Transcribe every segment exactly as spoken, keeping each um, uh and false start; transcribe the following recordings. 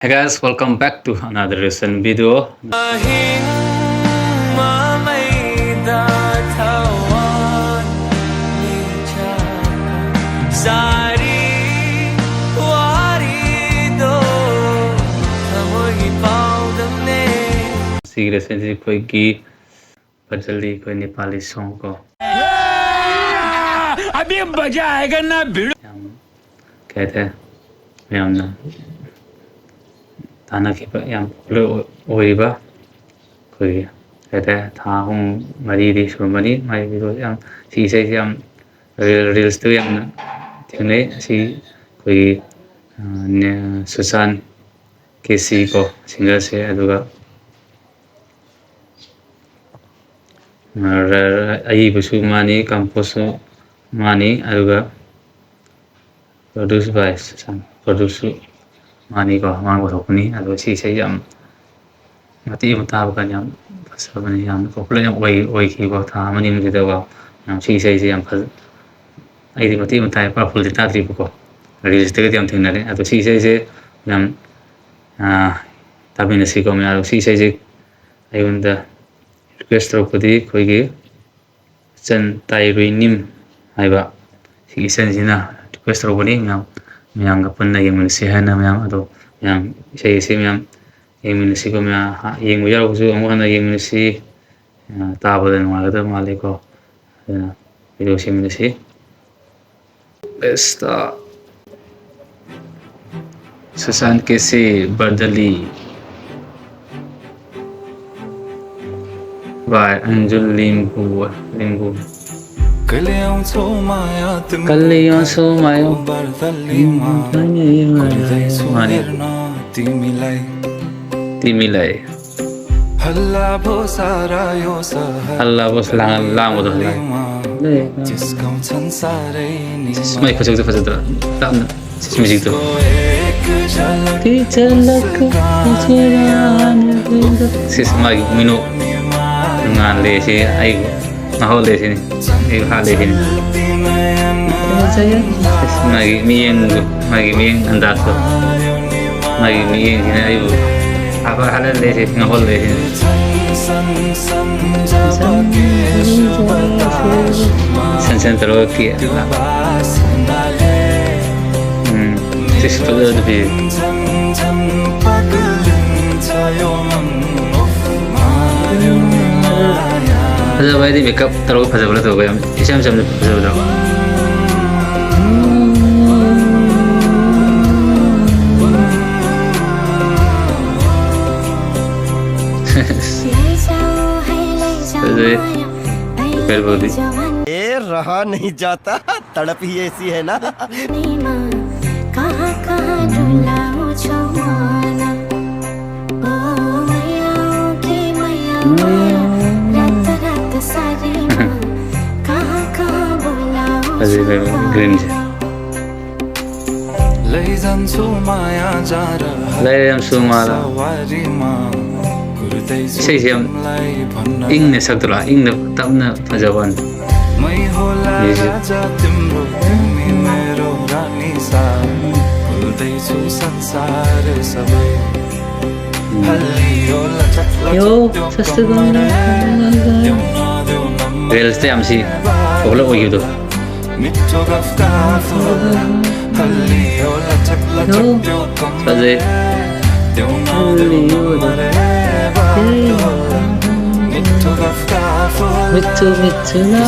Hey guys, welcome back to another reaction video. ꯁꯤꯒꯤ reaction ꯁꯤ ꯑꯩꯈꯣꯏꯒꯤ ꯕꯔꯗꯂꯤ, ꯑꯩꯈꯣꯏ ꯅꯦꯄꯥꯂꯤ song ꯀꯣ꯫ अभी मजा आएगा ना भिड़ू। ꯌꯥꯝ ꯀꯩ ꯍꯥꯏꯇꯥꯔꯦ, ꯃꯌꯥꯝꯅ ꯇꯥꯟꯅꯈꯤꯕ, ꯌꯥꯝ popular ꯑꯣꯏꯔꯤꯕ, ꯑꯩꯈꯣꯏꯒꯤ ꯀꯩ ꯍꯥꯏꯇꯥꯔꯦ, ꯊꯥ ꯑꯍꯨꯝ ꯃꯔꯤꯗꯤ ꯁꯨꯔꯝꯃꯅꯤ ꯃꯥꯒꯤ video ꯌꯥꯝ, ꯁꯤ ꯏꯁꯩꯁꯦ ꯌꯥꯝ reel, reels ꯇ ꯌꯥꯝꯅ ꯊꯦꯡꯅꯩ꯫ ꯑꯁꯤ ꯑꯩꯈꯣꯏꯒꯤ, ꯑ, ꯅꯦ-, ꯁꯨꯁꯥꯟ ꯀꯦ ꯁꯤ ꯀꯣ, singer ꯁꯦ꯫ ꯑꯗꯨꯒ ꯑꯏꯕꯁꯨ ꯃꯥꯅꯤ, compose ꯁꯨ ꯃꯥꯅꯤ, ꯑꯗꯨꯒ produce by ꯁꯨꯁꯥꯟ, produce ꯁꯨ ꯃꯥꯅꯤꯀꯣ, ꯃꯥꯅ ꯄꯨꯊꯣꯛꯄꯅꯤ꯫ ꯑꯗꯣ ꯁꯤ ꯏꯁꯩ ꯌꯥꯝ ꯃꯇꯦꯛ ꯑꯃ ꯇꯥꯕ ꯀꯥꯟꯗ ꯌꯥꯝ ꯐꯖꯕꯅꯤ, ꯌꯥꯝ popular ꯌꯥꯝ ꯑꯣꯏ-, ꯑꯣꯏꯈꯤꯕꯀꯣ, ꯊꯥ ꯑꯃꯅꯤ ꯑꯃꯁꯤꯗꯀꯣ꯫ ꯌꯥꯝ ꯁꯤ ꯏꯁꯩꯁꯦ ꯌꯥꯝ ꯐꯖ-, ꯑꯩꯗꯤ ꯃꯇꯦꯛ ꯑꯃ ꯇꯥꯏ, ꯄꯨꯔꯥ full ꯗꯤ ꯇꯥꯗ꯭ꯔꯤꯕꯀꯣ, reels ꯇꯒꯗꯤ ꯌꯥꯝ ꯊꯦꯡꯅꯔꯦ꯫ ꯑꯗꯣ ꯁꯤ ꯏꯁꯩꯁꯦ ꯌꯥꯝ, ꯑꯥ, ꯇꯥꯃꯤꯟꯅꯁꯤꯀꯣ ꯃꯌꯥꯝ꯫ ꯁꯤ ꯏꯁꯩꯁꯦ ꯑꯩꯉꯣꯟꯗ request ꯇꯧꯔꯛꯄꯗꯤ ꯑꯩꯈꯣꯏꯒꯤ ꯏꯆꯟ ꯇꯥꯏꯔꯨꯏ ꯅꯤꯝ ꯍꯥꯏꯕ ꯁꯤꯒꯤ ꯏꯆꯟꯁꯤꯅ request ꯇꯧꯔꯛꯄꯅꯤ꯫ ꯃꯌꯥꯝ, ꯃꯌꯥꯝꯒ ꯄꯨꯟꯅ ꯌꯦꯡꯃꯤꯟꯅꯁꯤ ꯍꯥꯏꯅ ꯃꯌꯥꯝ꯫ ꯑꯗꯣ ꯃꯌꯥꯝ ꯏꯁꯩ ꯑꯁꯤ ꯃꯌꯥꯝ ꯌꯦꯡꯃꯤꯟꯅꯁꯤꯀꯣ ꯃꯌꯥꯝ꯫ ꯍꯥ-, ꯌꯦꯡꯕ ꯌꯥꯎꯔꯒꯁꯨ ꯑꯃꯨꯛ ꯍꯟꯅ ꯌꯦꯡꯃꯤꯟꯅꯁꯤ꯫ ꯑ, ꯇꯥꯕꯗ ꯅꯨꯡꯉꯥꯏꯒꯗꯕ ꯃꯥꯜꯂꯤꯀꯣ꯫ ꯑꯗꯨꯅ video ꯁꯦꯝꯃꯤꯟꯅꯁꯤ꯫ Let's start. Susan K C, ꯕꯔꯗꯂꯤ꯫ By ꯑꯟꯖꯨ ꯂꯤꯝꯕꯨ, ꯂꯤꯝꯕꯨ꯫ ꯀꯜꯂꯤꯌꯥꯡꯁꯣ ꯃꯥꯌꯣ꯫ ꯃꯥꯅꯤ꯫ ꯇꯤꯃꯤ ꯂꯩ꯫ ꯍꯜꯂꯥ ꯕꯣꯁ ꯂꯥꯡ-, ꯂꯥꯡꯕꯗꯣ ꯍꯜꯂꯥ꯫ ꯁꯤꯁ, ꯃꯥꯏ ꯈꯨꯆꯪꯁꯦ ꯐꯖꯗ꯭ꯔꯥ? ꯇꯞꯅ꯫ ꯁꯤꯁ, music ꯇꯣ꯫ ꯁꯤꯁ, ꯃꯥꯒꯤ ꯃꯤꯅꯣꯛ ꯉꯥꯜꯂꯦ ꯁꯤ ꯑꯩꯕꯨ ꯉꯥꯎꯍꯜꯂꯦ ꯁꯤꯅꯤ꯫ ꯑꯩꯕꯨ ꯍꯥꯠꯂꯦ ꯁꯤꯅꯤ꯫ ꯁꯤꯁ, ꯃꯥꯒꯤ ꯃꯤꯠꯌꯦꯡꯗꯣ, ꯃꯥꯒꯤ ꯃꯤꯠꯌꯦꯡ ꯑꯟꯗꯥꯖꯇꯣ꯫ ꯃꯥꯒꯤ ꯃꯤꯠꯌꯦꯡꯁꯤꯅ ꯑꯩꯕꯨ ꯍꯥꯠꯍꯜꯂꯦ, ꯁꯤ ꯉꯥꯎꯍꯜꯂꯦ, ꯁꯤ꯫ ꯁꯟ ꯁꯟ ꯇꯧꯔꯒ ꯀꯦ-, ꯎꯝ, ꯁꯤꯁꯨ ꯐꯖꯕ ꯅꯨꯄꯤ꯫ ꯐꯖꯕ ꯍꯥꯏꯗꯤ ꯃꯦꯀꯞ ꯇꯧꯔꯒ ꯐꯖꯕ ꯅꯠꯇꯕ, ꯌꯥꯝ ꯏꯆꯝ ꯆꯝꯅ ꯐꯖꯕꯗꯣ꯫ ꯐꯖꯩ꯫ ꯀꯔꯤꯕꯨꯗꯤ? ए रहा नहीं जाता, तड़प ही ऐसी है ना। कहाँ कहाँ डुलाओ जमाना। ओ मैया, ओ के मैया, मैया, रात रात सारी माँ। कहाँ कहाँ बुलाओ फजल जमाना। ग्रिंज। लैजान्छु माया जाँडा लैजान्छु माया। सवारीमा। कुर्दैछु ꯏꯁꯩꯁꯦ ꯌꯥꯝ तिमीलाई भन्न। ꯏꯪꯅ ꯁꯛꯇ꯭ꯔꯣ? ꯏꯪꯅ ꯇꯞꯅ ꯐꯖꯕ ꯋꯥꯅꯤ꯫ मै होला म्युजिक। राजा तिम्रो, तिमी मेरो रानी सा। भुल्दैछु संसार सबै। हल्लियो लचक लचक यो, त्यो सस्तो कमर। गाना। देऊ न देऊ नम्बर। रिल्स चाहिँ आमसी ओला ओयो दो। मिठो गफ का फुल। हल्लियो लचक लचक यो, त्यो कमर। सजे। देऊ न देऊ नम्बर। बात होला। मिठो गफ का फुल। मिठो मिठो ना।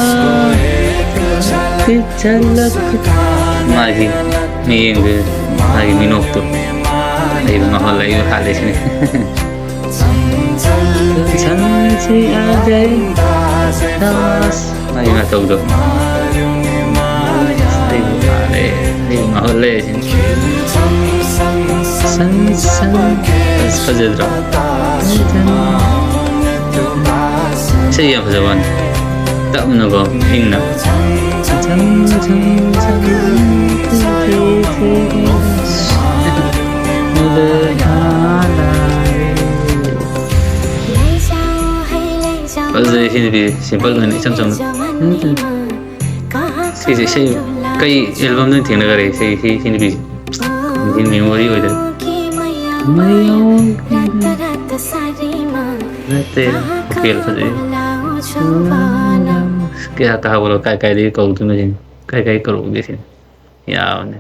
ꯃꯥꯒꯤ ꯃꯤꯠꯌꯦꯡꯗꯨ, ꯃꯥꯒꯤ ꯃꯤꯅꯣꯛꯇꯨ ꯑꯩꯕꯨ ꯉꯥꯎꯍꯜꯂꯦ, ꯑꯩꯕꯨ ꯍꯥꯠꯂꯦ ꯁꯤꯅꯤ꯫ ꯃꯥꯒꯤ ꯃꯇꯧꯗꯣ ꯑꯩꯕꯨ ꯍꯥꯠꯂꯦ, ꯑꯩꯕꯨ ꯉꯥꯎꯍꯜꯂꯦ ꯁꯤꯅꯤ꯫ ꯁꯟ ꯁꯟ꯫ ꯑꯁ, ꯐꯖꯗ꯭ꯔꯣ? ꯏꯁꯩ ꯌꯥꯝ ꯐꯖꯕ ꯋꯥꯅꯤ꯫ ꯇꯞꯅꯀꯣ, ꯏꯪꯅ꯫ ꯐꯖꯩ ꯁꯤ ꯅꯨꯄꯤ, ꯁꯤꯝꯄꯜ ꯑꯣꯏꯅ ꯏꯆꯝ ꯆꯝꯅ꯫ ꯁꯤꯁꯦ ꯏꯁꯩ ꯀꯩ ꯑꯦꯜꯕꯝꯗ ꯊꯦꯡꯅꯈꯔꯦ ꯁꯤ, ꯁꯤ, ꯁꯤ ꯅꯨꯄꯤꯁꯦ? ꯅꯤꯡꯁꯤꯡ ꯃꯦꯃꯣꯔꯤ ꯑꯣꯏꯗ꯭ꯔꯦ꯫ ꯃꯌꯥꯝ ꯅꯠꯇꯦ, ꯍꯣꯇꯦꯜ ꯐꯖꯩ꯫ ꯀꯌꯥ ꯇꯥꯕꯅꯣ? ꯀꯥꯏ ꯀꯥꯏꯗꯒꯤ ꯀꯧꯗꯣꯏꯅꯣ ꯁꯤꯅꯤ? ꯀꯥꯏ ꯀꯥꯏ ꯀꯧꯔꯛꯎꯒꯦ ꯁꯤꯅꯤ? ꯌꯥꯕꯅꯦ꯫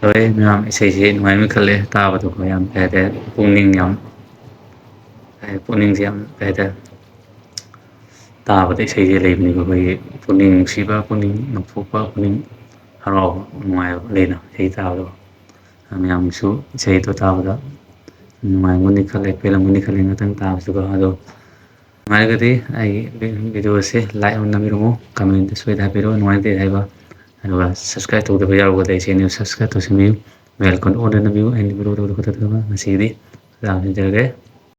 ꯂꯣꯏꯔꯦ ꯃꯌꯥꯝ, ꯏꯁꯩꯁꯦ ꯅꯨꯡꯉꯥꯏꯕ ꯈꯜꯂꯦ ꯇꯥꯕꯗꯀꯣ, ꯌꯥꯝ ꯐꯖꯔꯦ꯫ ꯄꯨꯛꯅꯤꯡ ꯌꯥꯝ, ꯄꯨꯛꯅꯤꯡꯁꯦ ꯌꯥꯝ ꯀꯩ ꯍꯥꯏꯇꯥꯔꯦ, ꯇꯥꯕꯗ ꯏꯁꯩꯁꯦ ꯂꯩꯕꯅꯦꯕ ꯑꯩꯈꯣꯏꯒꯤ ꯄꯨꯛꯅꯤꯡ ꯅꯨꯡꯁꯤꯕ, ꯄꯨꯛꯅꯤꯡ ꯅꯨꯡꯊꯣꯛꯄ, ꯄꯨꯛꯅꯤꯡ ꯍꯔꯥꯎꯕ, ꯅꯨꯡꯉꯥꯏꯕ ꯂꯩꯅ ꯏꯁꯩ ꯇꯥꯕꯗꯣ꯫ ꯃꯌꯥꯝꯁꯨ ꯏꯁꯩꯗꯣ ꯇꯥꯕꯗ ꯅꯨꯡꯉꯥꯏꯔꯝꯒꯅꯤ ꯈꯜꯂꯦ, ꯄꯦꯜꯂꯝꯒꯅꯤ ꯈꯜꯂꯦ ꯉꯥꯛꯇꯪ ꯇꯥꯕꯁꯤꯀꯣ꯫ ꯑꯗꯣ ꯅꯨꯡꯉꯥꯏꯔꯒꯗꯤ ꯑꯩꯒꯤ video ꯑꯁꯦ like ꯑꯃ ꯅꯝꯕꯤꯔꯝꯃꯨ, comment ꯁꯣꯏꯗ ꯍꯥꯏꯕꯤꯔꯛꯑꯣ ꯅꯨꯡꯉꯥꯏꯇꯦ ꯍꯥꯏꯕ, ꯑꯗꯨꯒ subscribe ꯇꯧꯗꯕ ꯌꯥꯎꯔꯒꯗꯤ ꯑꯩ channel subscribe ꯇꯧꯁꯤꯟꯕꯤꯌꯨ, bell icon on ꯗ ꯅꯝꯕꯤꯌꯨ꯫ ꯑꯩꯅ video ꯇꯧꯕ ꯈꯨꯗꯤꯡꯃꯛ꯫ ꯉꯁꯤꯒꯤꯗꯤ ꯌꯥꯝ ꯅꯨꯡꯉꯥꯏꯖꯔꯒꯦ꯫